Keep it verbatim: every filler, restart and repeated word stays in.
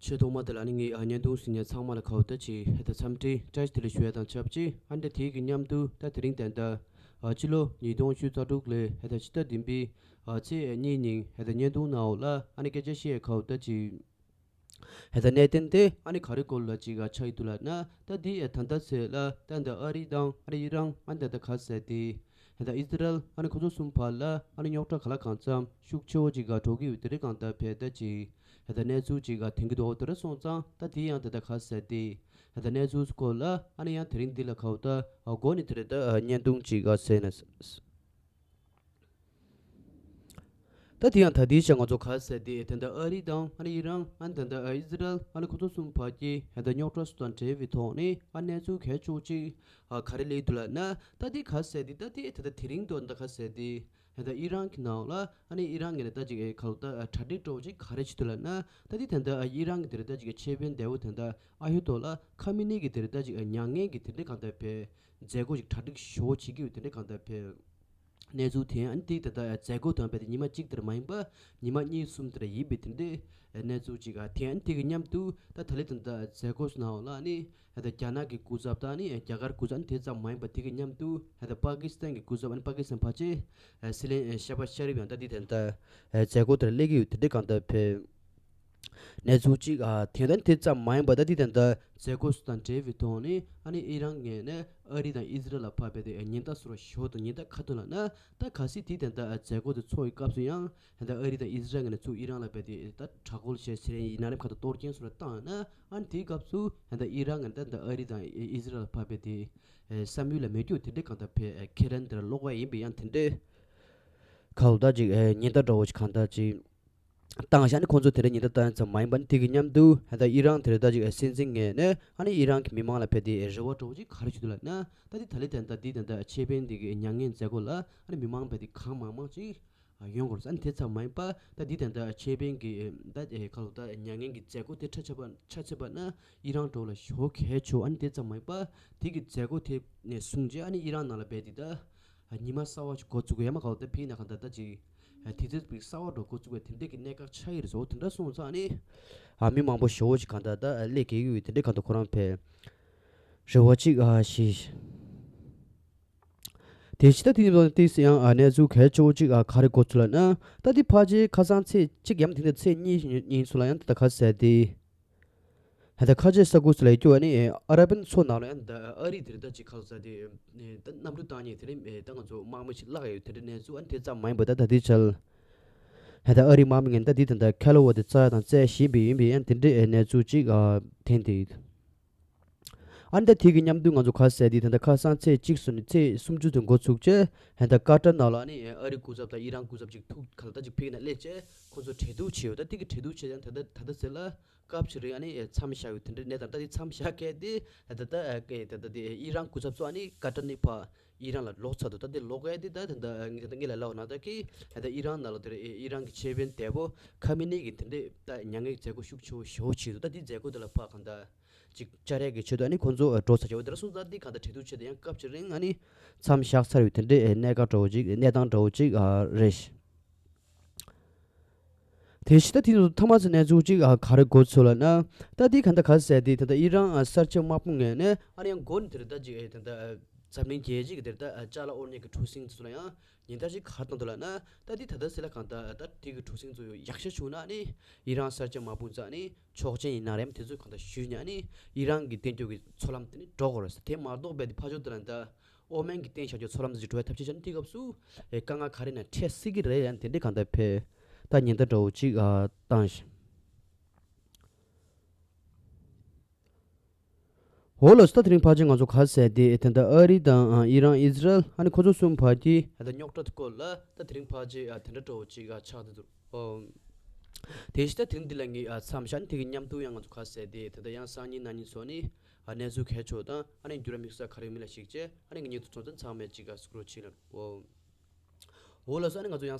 ཆེས་ཐོག་མ་དེ་ལ་ནི་ངས་ཨ་བརྙན་ཐུང་གཟིགས་མཁན་ཚང་མ་ལ་ཁ་བརྡ་ཅིག་ཧེ་ད་འཚམས་འདྲི་བཀྲ་ཤིས་བདེ་ལེགས་ཞུ་ཡ་དང་ཆབས་ཅིག་ཨ་འདྲ་དེའི་གི་མཉམ་དུ་ད་དེ་རིང་ད་ལྟ་ཨ་ཕྱི་ལོ་ཉིས་སྟོང་བཅུ་རྩ་དྲུག་ལོའི་ཧེ་ད་ཕྱི་ཟླ་བདུན་པའི་ཨ་ཚེས་གཉིས་ཉིན་ཧེ་ད་བརྙན་ཐུང་ནང་འོག་ལ་ཨ་ནི་སྐད་ཆ་བཤད་ཡ་ཁ་བརྡ་ཅིག་ཧེ་ད་གནད་དོན་དེ་ཨ་ནི་ག་རེ་སྐོར་ལ་ཅིག་ཨ་ཆགས་ཡི་འདུག་ལབ་ན། ད་འདི་ཨ་ད་ལྟ་ཚེ་ལ་ད་ད་ཨ་རི་དང་ཨ་རི་ཨི་རན་ཨ་ནི་ད་ད་ག་ཟེར་དེ། ཧེ་ད་ཨི་ཟི་རལ་ཨ་ནི་ཁོ་ཚོ་གསུམ་བར་ལ་ཨ་ནི་རྙོག་དྲ་ག་ལ་གང་འཚམ་ཤུགས་ཆེ་བོ་ཅིག་ག་འགྲོ་གི་ཡོད་དེ་རེད། གང་ལྟར་བས་ད་ཅིག་ཧེ་ད་གནས་ཚུལ་ཅིག་ག་ཐོན་གི་འདུག་དེ་ར་སོང་ཙང་ད་དེ་ཡང་ད་ད་ག་ཟེར་དེ། ཧེ་ད་གནས་ཚུལ་སྐོར་ལ་ཨ་ནི་ཡང་དེ་རིང་འདི་ལ་ཁ་བརྡ་ཨ་འགོ་ནས་དེ་རེད། ད་ཨ་བརྙན་ཐུང་ཅིག་ག་ཟེར་ན། ད་དེ་ཡང་ད་ལྟའི་ཆ་ང་ཚོ་ག་ཟེར་དེ་ད་ལྟ་ཨ་རི་དང་ཨ་ནི་ཨི་རན་ཨ་ནི་ད་ལྟ་ཨི་ཟི་རལ་ཨ་ནི་ཁོ་ཚོ་གསུམ་བར་གྱི་ད་ལྟ་རྙོག་དྲ་སོགས་དང་འབྲེལ་བའི་ཐོག་ནས་ཨ་གནས་ཚུལ་གལ་ཆེ་བོ་ཅིག་ཨ་ག་རེ་སླེབས་འདུག་ལབ་ན། ད་དེ་ག་ཟེར་དེ་ད་དེ་ད་ལྟ་དེ་རིང་དུ་ད་ག་ཟེར་དེ་ད་ལྟ་ཨི་རན་གྱི་ནང་ལ་ཨ་ནི་ཨི་རན་གྱི་ནས་ད་ཅིག་ཨེ་ག་ལ་ད་གྲ་སྒྲིག་སྤྲོ་བོ་ཅིག་ག་རེ་བྱེད་འདུག་ལབ་ན། ད་དེ་ད་ལྟ་ཨི་རན་གྱི་དེ་རེད། ད་ཅིག་ཆེ་དཔོན་འདས་པོ་ད་ལྟ་ཨ་ཡོ་ཏོ་ལ་ཁ་མི་ནི་གི་དེ་རེད། ད་ཅིག་མྱ་ངན་གྱི་དེ་འདྲ་གང་ལྟར་བས་མཛད་སྒོ་ཅིག་གྲ་སྒྲིག་ཞོ་བྱེད་ཀྱི་ཡོད་དེ་འདྲ་གང་ལྟར་བས། གནས་ཚུལ་དེ་ཨ་ནི་དེ་ད་ལྟ་མཛད་སྒོ་དང་བས་དེ་ཉི་མ་གཅིག་དེར་མ་ཡིན་པ་ཉི་མ་གཉིས་གསུམ་དེར་ཡིན་པའི་དེ་འདྲའི་གནས་ཚུལ་ཅིག་ཨ་དེ་ཨ་ནི་དེ་གི་མཉམ་དུ་ད་ད་ལེ་ད་ལྟ་མཛད་སྒོ་སུ་ནའོ་ལ་ཨ་ནི་ད་ལྟ་རྒྱ་ནག་གི་སྐུ་ཚབ་དང་ཨ་ནི་རྒྱ་གར་སྐུ་ཚབ་ཨ་ནི་དེ་ཙམ་མ་ཡིན་པ་དེ་གི་མཉམ་དུ་ད་ལྟ་པ་ཀི་སི་ཐན་གི་སྐུ་ཚབ་ཨ་ནི་པ་ཀི་སི་ཐན་ཕལ་ཆེར་སྲིད་བློན་ཤ་བ་ཤ་རིབ་ཡང་ད་འདི་ད་ལྟ་མཛད་སྒོ་དེར་སླེབས་ཀྱི་ཡོད་དེ་འདྲའི་གང་ལྟར་བས། གནས་ཚུལ་གཅིག་ཨ་དེ་ད་དེ་ཙམ་མ་ཡིན་པ་ད་དེ་ད་ལྟ་མཛད་སྒོ་སུ་དང་འབྲེལ་བའི་ཐོག་ནས་ཨ་ནི་ཨི་རན་ངོས་ནས་ཨ་རི་དང་ཨི་ཟི་རལ་ལ་ཕབ་པའི་དེ་ཉེན་བརྡ་སོར་ཞོ་དང་ཉེན་བརྡ་ཁ་ཐུག་ལ་ན་ད་ག་སྲིད་དེ་ད་ལྟ་མཛད་སྒོ་དེ་ཚོགས་ཀྱི་སྐབས་སུ་ཡང་ད་ཨ་རི་དང་ཨི་ཟི་རལ་ངོས་ནས་ཚུར་ཨི་རན་ལ་ཕབ་དེ་ད་དྲག་རྒོལ་བྱས་ཟེར་ཡིན་ན་རེམ་ཁ་ད་གཏོར་སྐྱོན་སོར་བཏང་ན་ཨ་ནི་དེའི་སྐབས་སུ་ད་ཨི་རན་ངོས་ནས་ད་ཨ་རི་དང་ཨི་ཟི་རལ་ལ་ཕབ་པའི་དེ་བསམ་ཡུལ་ལ་མེད་རྒྱུ་དེ་འདྲའི་གང་ལྟར་བས་ཁེ་རན་དེར་ལོག་པ་ཡིན་པའི་ཡང་དེ་འདྲའི་ཁ་ལོ་ད་ཅིག་ཉེན་བརྡ་འདྲ་བོ་ཞིག་གང་ལྟར་ཅིག་བཏང་བཞག་ནས་ཁོང་ཚོ་དེ་འདྲ་ཉེན་བརྡ་བཏང་ཙམ་མ་ཡིན་པ་ནི་དེ་གི་མཉམ་དུ་ད་ལྟ་ཨི་རན་དེ་རེད། ད་ཅིག་སྲིད་འཛིན་ངོས་ནས་ཨ་ནི་ཨི་རན་གྱི་མི་མང་ལ་ཕེབས་ཏེ་རེ་བ་འདྲ་བོ་ཅིག་ག་རེ་ཞུ་འདུག་ལབ་ན། ད་དེ་ད་ལེ་ད་ལྟ་འདི་ད་ལྟ་ཆེ་དཔོན་འདི་གི་མྱ་ངན་མཛད་སྒོ་ལ་ཨ་ནི་མི་མང་ཕེབས་ཏེ་གང་མང་མང་ཅིག་ཡོང་དགོས་རེད། ཨ་ནི་དེ་ཙམ་མ་ཡིན་པ་ད་འདི་ད་ལྟ་ཆེ་དཔོན་གྱི་ད་ཁ་ལོ་ད་མྱ་ངན་གྱི་མཛད་སྒོ་དེ་ཁྲ་ཆ་པ་ཆ་ཆེ་བ་ན་ཨི་རན་འདྲ་བོ་ལ་ཞོ་གལ་ཆོ། ཨ་ནི་དེ་ཙམ་མ་ཡིན་པ་དེ་གི་མཛད་སྒོ་དེ་ནས་བཟུང་རྗེས་ཨ་ནི་ཨི་རན་ནང་ལ་བས་དེ་ད་ཉི་མ་གསར་བ་ཞིག་འགོ་བཙུགས་ཡ་མ་ག་བ་ད་ཕིག་ན་ག་ད་ད་ཅིག་དུས་ཚོད་པིག་གསར་བ་འགྲོ་འགོ་བཙུགས་པའི་དེ་འདྲས་ཀྱི་གནད་འགག་ཆགས་ཡི་རེད་ཟོ། དེ་འདྲ་སོང་ཙང་ཨ་ནི་ཨ་མི་མང་པོ་ཞོ་ཞིག་ག་ད་ད་ལས་ཀའི་ཡུལ་དེ་འདྲས་ག་ད་ཁོ་རང་ཕེ་རེ་བ་ཅིག་ཨ་ཞིག་དེ་ཕྱི་ད་དེ་ནི་ཏིས་ཡང་ཨ་གནས་ཚུལ་གལ་ཆེ་བོ་ཅིག་ཨ་ག་རེ་འགོ་ཚུགས་ལབ་ན། ད་དེ་ཕལ་ཆེར་ཁ་སང་ཚེས་གཅིག་ཡམ་དེ་འདྲ་ཚེས་གཉིས་ཉིན་ཚུ་ལ་ཡང་ད་ད་ག་ཟེར་དེ། ད་ཁ་ཆེ་ས་ཁུལ་ཚུ་ལ་ཡོད་རྒྱུ་ཨ་ནི་ཨ་ར་པན་ཚོ་ནང་ལ་ཡང་ད་ཨ་རི་དེ་རེད། ད་ཅིག་ཁ་ལ་ཟ་དེ་ད་གནམ་གྲུ་བཏང་ཉེ་དེ་རེད། ད་ང་ཚོ་དམག་མི་ཞིག་བརླག་ཡོད་དེ་འདྲ་གནས་ཚུལ་ཨ་ནི་དེ་ཙམ་མ་ཡིན་པ་ད་ད་དེ་ཆལ། ད་ཨ་རི་དམག་མི་ངན་ད་དེ་ད་ད་ཁ་ལོ་བ་དེ་རྩ་དང་རྩ་ཞིབ་པའི་ཡིན་པའི་ཡང་དེ་འདྲའི་གནས་ཚུལ་ཅིག་ཐོན་དེ་ཡོད། ཨ་ནི་ད་དེ་གི་མཉམ་དུ་ང་ཚོ་ག་ཟེར་དེ་ད་ད་ཁ་སང་ཚེས་གཅིག་སོ་ནས་ཚེས་སུམ་ཅུ་དུ་འགོ་ཚུགས་ཆེ། ད་ཀ་ཏར་ནང་ལ་ཨ་ནི་ཨ་རི་སྐུ་ཚབ་དང་ཨི་རན་སྐུ་ཚབ་ཅིག་ཐུག་ག་ལ་ད་ཅིག་ཕིག་ན་སླེབས་ཆེ་ཁོ་ཚོ་གྲོས་བསྡུར་བྱས་ཡོད། ད་དེ་གི་གྲོས་བསྡུར་བྱས་ཡང་ད་ད་ད་ད་ཟེར་ལ་སྐབས་ཅིག་རིང་ཨ་ནི་མཚམས་བཞག་ཡོད་དེ་འདྲ་གནས་སྟངས་ད་དེ་མཚམས་བཞག་གལ་ཏེ་ད་ད་ད་ད་ད་དེ་ཨི་རན་སྐུ་ཚབ་ཚོ་ཨ་ནི་ཀ་ཏར་ནས་ཕར་ཨི་རན་ལ་ལོག་ཚར་འདུག་ད་དེ་ལོག་གལ་ཏེ་ད་ད་ད་ངས་ད་ངས་ལ་ལབ་ན་ད་ཀི་ད་ད་ཨི་རན་ནང་ལ་དེ་ཨི་རན་གི་ཆེ་དཔོན་དེ་པོ་ཁ་མི་ནི་གི་དེ་འདྲ་ད་མྱ་ངན་གི་མཛད་སྒོ་ཤུགས་ཆེ་བོ་ཞེ་བོ་བྱས་འདུག་ད་དེ་མཛད་སྒོ་དེ་ལ་ཕར་གང་ད། ཅིག་བཅར་ཡས་ཀྱི་ཆེད་དུ་ཨ་ནི་ཁོང་ཚོ་འགྲོ་ས་བྱ་བ་དེ་འདྲ་སོང་ཙང་འདི་གང་ལྟར་གྲོས་བསྡུར་ཆེད་དུ་ཡང་སྐབས་ཅིག་རིང་ཨ་ནི་མཚམས་བཞག་ཚར་བའི་དེ་འདྲའི་གནད་འགག་འདྲ་བོ་ཅིག་གནས་སྟངས་འདྲ་བོ་ཅིག་རེད། དེ་ཕྱི་ད་དེ་ཚོ་ཐ་མ་ཚོ་གནས་ཚུལ་ཅིག་ག་རེ་འགོ་ཚུགས་ལབ་ན། ད་འདི་གང་ལྟར་ག་ཟེར་དེ་ད་ལྟ་ཨི་རན་གསར་བརྗེ་དམག་དཔུང་ངོས་ནས་ཨ་ནི་ཡང་འགོ་ནས་དེ་རེད། ད་ཅིག་ཨེ་ད་ལྟ་འཛམ་གླིང་རྒྱལ་སྤྱི་གི་དེ་རེད། ད་ཅ་ལག་དབོར་མཁན་གྱི་གྲུ་གཟིངས་ཚོ་ལ་ཡང་ཉེན་བརྡ་ཞིག་ག་རེ་བཏང་འདུག་ལབ་ན། ད་འདི་ད་ལྟ་ཟེར་ལ་གང་ལྟར་ད་འདི་གི་གྲུ་གཟིངས་ཚོ་ཡག་ཤོས་བྱུང་ན་ཨ་ནི་ཨི་རན་གསར་བརྗེ་དམག་དཔུང་ཚོ་ཨ་ནི་ཆོག་མཆན་ཡིན་ན་རེད། དེ་ཚོ་གང་ལྟར་ཞུས་ནས་ཨ་ནི་ཨི་རན་གྱི་བསྟན་རྒྱུ་གི་མཚོ་ལམ་དེ་ནི་འགྲོ་དགོས་རེད་ཟེར། དེ་མ་གཏོགས་པའི་དེ་ཕ་ཕྱོགས་དེ་ལ་ད་ཨོ་མན་གྱི་བསྟན་བཞག་རྒྱུ་མཚོ་ལམ་དེ་འགྲོ་བའི་ཐབས་ཤེས་བྱས་ནས་དེ་སྐབས་སུ་ཨེ་དཀའ་ངལ་ག་རེ་ན་འཕྲད་སྲིད་ཀྱི་རེད། ཡང་དེ་འདྲའི་གང་ལྟར་ཕེ་ད་ཉེན་བརྡ་འདྲ་བོ་ཅིག་ཨ་བཏང་ཞིང་། འོ་ལགས་སོ། ད་དེ་རིང་ཕལ་ཆེར་ང་ཚོ་ག་ཟེར་དེ་ད་ལྟ་ཨ་རི་དང་ཨི་རན་ཨི་ཟི་རལ་ཨ་ནི་ཁོ་ཚོ་གསུམ་བར་གྱི་ད་ལྟ་རྙོག་དྲ་སྐོར་ལ་ད་དེ་རིང་ཕལ་ཆེར་ཨ་དེ་འདྲ་འདྲ་བོ་ཅིག་ཨ་ཆགས་བསྡད་འདུག་ཨོ། དེ་བཞིན་ད་དེ་རིང་འདི་ལ་ངས་ཨ་མཚམས་བཞག་ནས་དེ་གི་མཉམ་དུ་ཡང་ང་ཚོ་ག་ཟེར་དེ་ད་ལྟ་ཡང་སང་ཉིན་གནངས་ཉིན་སོགས་ནི་ཨ་གནས་ཚུལ་གལ་ཆེ་བ་དང་ཨ་ནི་འགྱུར་བ་དམིགས་བསལ་ག་རེ་ཡོད་མེད་ལ་གཞིགས་བྱས་ཨ་ནི་ངེད་ཉིད་དུ་ཚོང་ཚན་ཚང་མས་ཅིག་ཨ་སུ་ཀྲོལ་བྱེད་ལ་ཨོ། འོ་ལགས་སོ། ཨ་ནི་ང་ཚོ་ཡང་